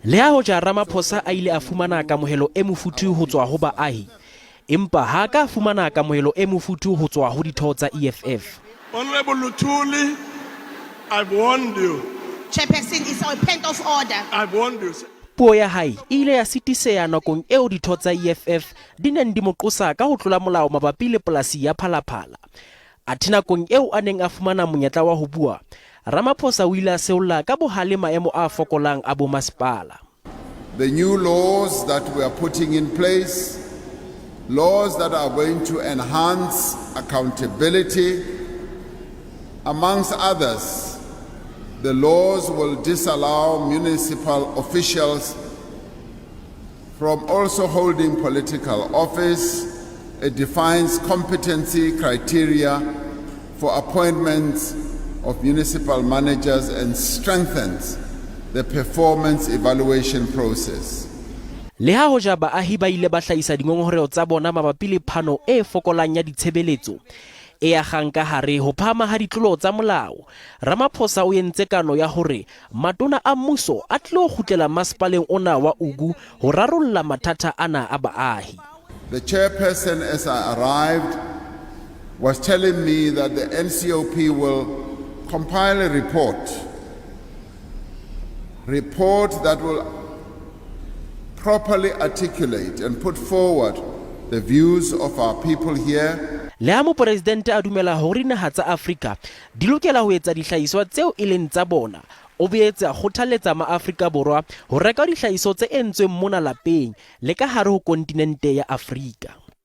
Le ha hoja Ramaphosa a ile a fumana kamohelo e mofuthu ho tswa ho baahi, empa ha a ka a fumana kamohelo e mofuthu ho tswa ho ditho tsa EFF. Honorable Luthuli, I've warned you. Chairperson, it's a point of order. I've warned you. Puo ya hae e ile ya sitiseha nakong eo ditho tsa EFF di neng di mo qosa ka ho tlola molao mabapi le polasi ya Phalaphala. Athe nakong eo a neng a fumana monyetla wa ho bua, Ramaphosa o ile a seolla ka bohale maemo a fokolang a bomasepala. The new laws that we are putting in place, laws that are going to enhance accountability, amongst others, the laws will disallow municipal officials from also holding political office. It defines competency criteria for appointments of municipal managers and strengthens the performance evaluation process. Le ha hoja baahi ba ile ba hlahisa dingongoreho tsa bona mabapi le phano e fokolang ya ditshebeletso e akgang ka hare ho phahama ha ditlolo tsa molao, Ramaphosa o entse kano ya hore matona a mmuso a tlilo kgutlela masepaleng ona wa Ugu ho rarolla mathata ana a baahi. The chairperson, as I arrived, was telling me that the NCOP will compile a report that will properly articulate and put forward the views of our people here. Le ha moporesidente a dumela hore dinaha tsa Afrika di lokela ho etsa dihlahiswa tseo e leng tsa bona, o boetse a kgothaletsa maAfrika Borwa ho reka dihlahiswa tse entsweng mona lapeng le ka hare ho kontinente ya Afrika.